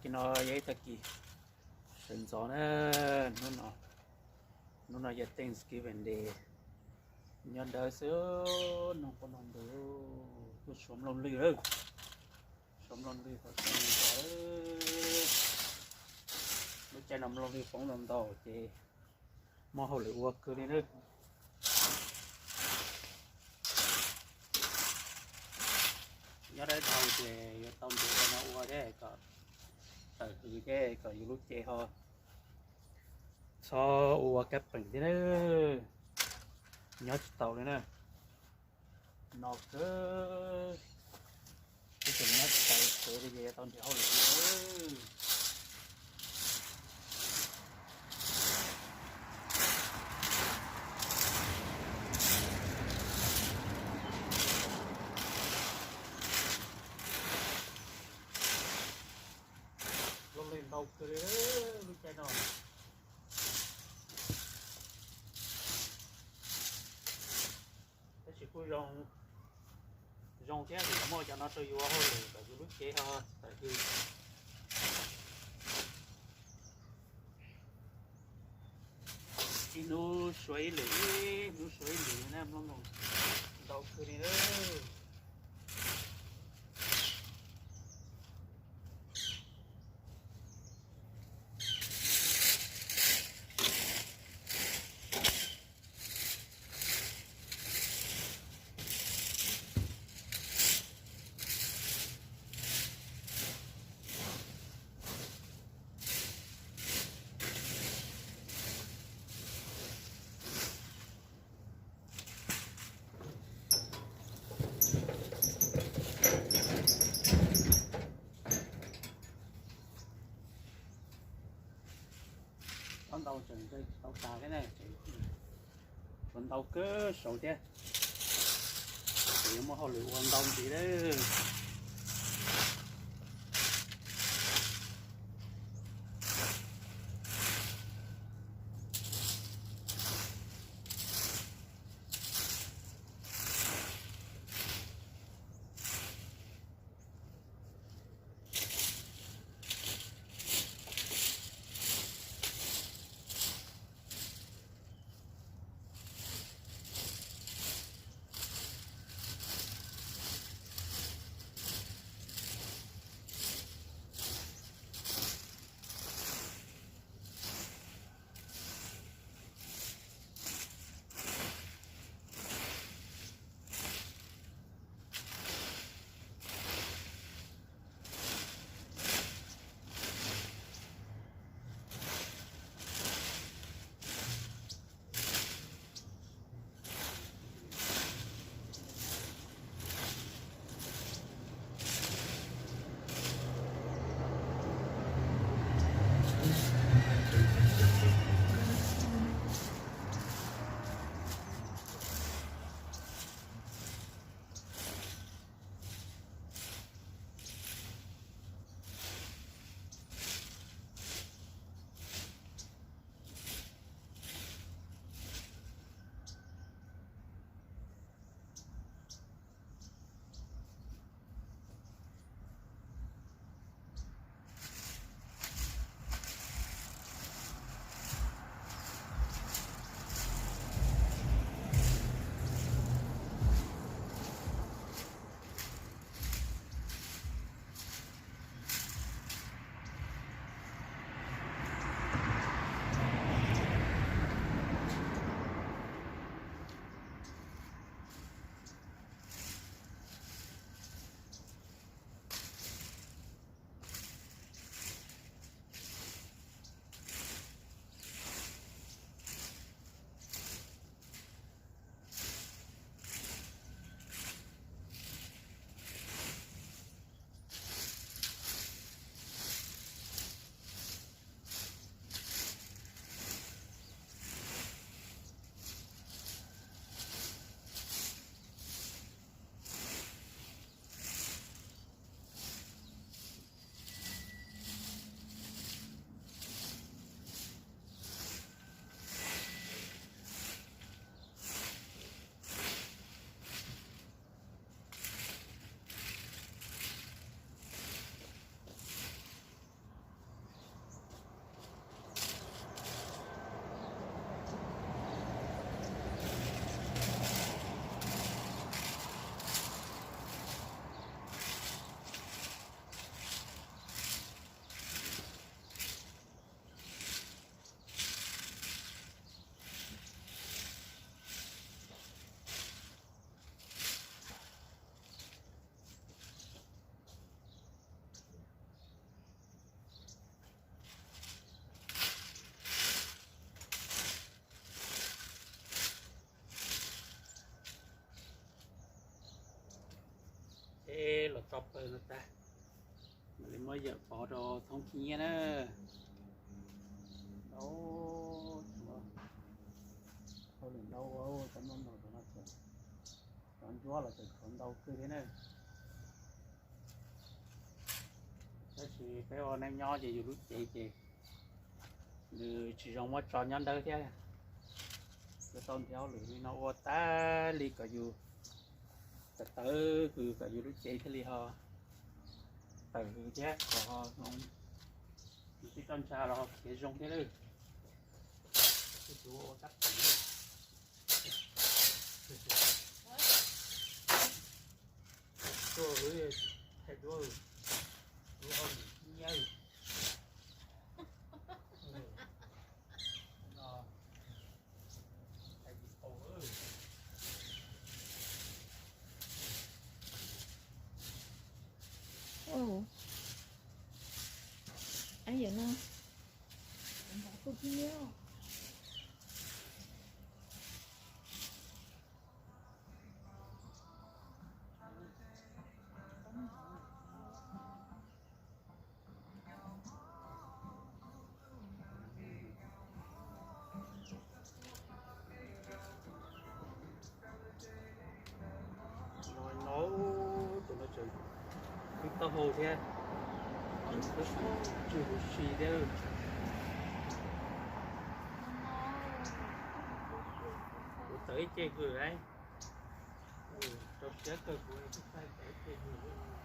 Kis no yog ib tag kis sawv ntxov na, hnub no, hnub no yog Thanksgiving Day, nyob dawb xwb, noog quaj noog npws, tuaj suav nplooj lwg lawm, suav nplooj lwg tau sawv ntxov. Lub caij no nplooj lwg poob ntau ntau ces muaj hauj lwm ua kawg li na. Nyob dawb dhau ces yuav tau npws no ua thiab kom tawm hws thiab kom yus lub cev ho txhob ua kab peem thiab na. Nyob tsis tau li na. No kawg, twb tseem nyob tsis tau li ces yuav tau nrhiav hauj lwm li. Nplooj lwg ntau kawg li lub caij no. Tab sis kuj zoo, zoo thiab vim muaj cov no rau yus ua hauj lwm kom yus lub cev ho tawm hws. Ib hnub suav ib lwm, ib hnub suav ib lwm na, nplooj lwg ntau kawg li na. Tau ntau tseem tsis tau tas thiab na, tseem tshuav ntau kawg saud thiab. Ces yuav muaj hauj lwm ua ntau ntxiv lawm. Pawg no tag, mam li muab yawm pov rau thoob khib nyiab na. Hauj lwm ntau, cov no, cov ntsuab los tseem khov ntau kawg thiab na. Tab sis peb ua neej nyob ces yus lub cev ces nws tsis zoo muab tso nyob ntawd thiab. Yuav tau nrhiav hauj lwm li no ua tas li kom yus tawv tawv hws kom yus lub cev thiaj li ho tawm hws thiab kom ho zoo. Yus tib toj ntsa los ho khiav zoo thiab lawm. Tus ua tab tom tuaj wb thaij duab, duab nyiab. Ov, yawm no. No, tus no tseem khwb taub hau thiab, tseem khwb tswj huv si thiab. Kuv tawv ib ce hws, rau siab kawg kuv txhaj tawv ib ce hws.